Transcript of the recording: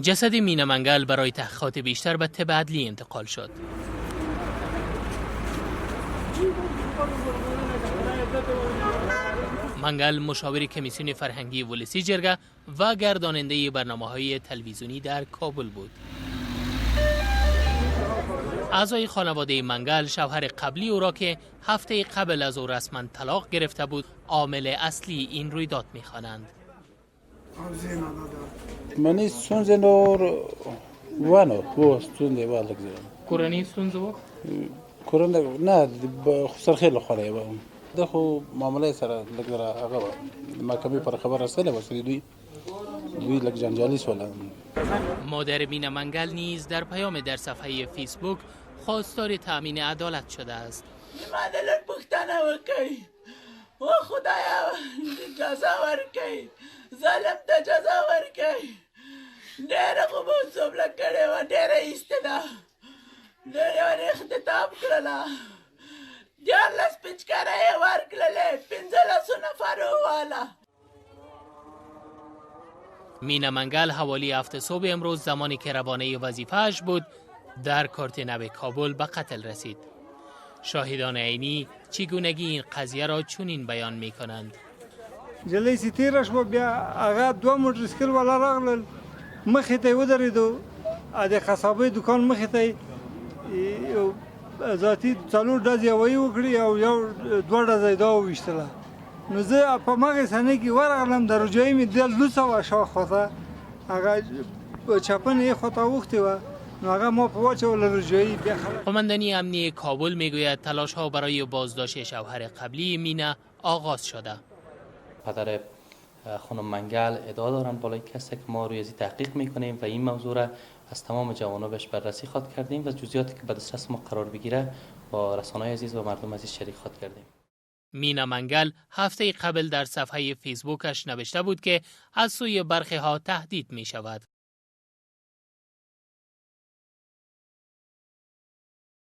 جسد مینا منگل برای تحقیقات بیشتر به طب عدلی انتقال شد. منگل مشاور کمیسیون فرهنگی ولسی جرگه و گرداننده برنامه های تلویزیونی در کابل بود. اعضای خانواده منگل شوهر قبلی او را که هفته قبل از او رسما طلاق گرفته بود، عامل اصلی این رویداد میخوانند. منی ستونزې نور ونه و ستونزې وه لږ. کورنۍ ستونزې وه؟ کورنۍ نه، خسرخېل خوړی وه. د خو معاملې سره لږ هغه وه، محکمې پر خبره رسېدلې وه، دوی لږ جنجالي سوله. مادر مینا منگل نیز در پیام در صفحه فیسبوک خواستار تأمین عدالت شده است. ما د لږ پوښتنه وکړئ، او خدایا جزا ورکړئ، ظالم ته جزا ورکړئ. ډېره خو مو څومره کړې وه، ډېره ایستې ده، ډېره یې اختطاف کړله، 13 پیچکاره یې ورکړلې، 15 نفرو وواله. مینا منگل حوالی 7 صبح امروز زمانی که روانه وظیفه‌اش بود در کارت نو کابل به قتل رسید. شاهدان عینی چگونگی این قضیه را چنین بیان می کنند. جلۍ چې تېره شوه، بیا هغه دوه موټرسایکل والا راغلل، مخې ته یې ودرېدو، د قصابۍ دکان مخې ته یو ذاتي 4 ډزې هوایي وکړې او یو 2 ډزه یې دا وویشتله. نو زه په مغې ثانیه کې ورغلم، د رجایي مې د لوڅه وه شاوخوا ته، هغه چپنې یې خواته اوښتې وه، نو هغه ما په واچوله رجایي. بیا خلک قماندانی امنی کابل میگوید تلاش ها برای بازداشت شوهر قبلی مینا آغاز شده. پدر خانم منگل ادعا دارند بالای کسی که ما روی ازی تحقیق میکنیم و این موضوع را از تمام جوانبش بررسی خواد کردیم و جزئیاتی که به دسترس ما قرار بگیره با رسانه‌های عزیز و مردم عزیز شریک خواد کردیم. مینا منگل هفته قبل در صفحه فیسبوکش نوشته بود که از سوی برخی ها تهدید می شود.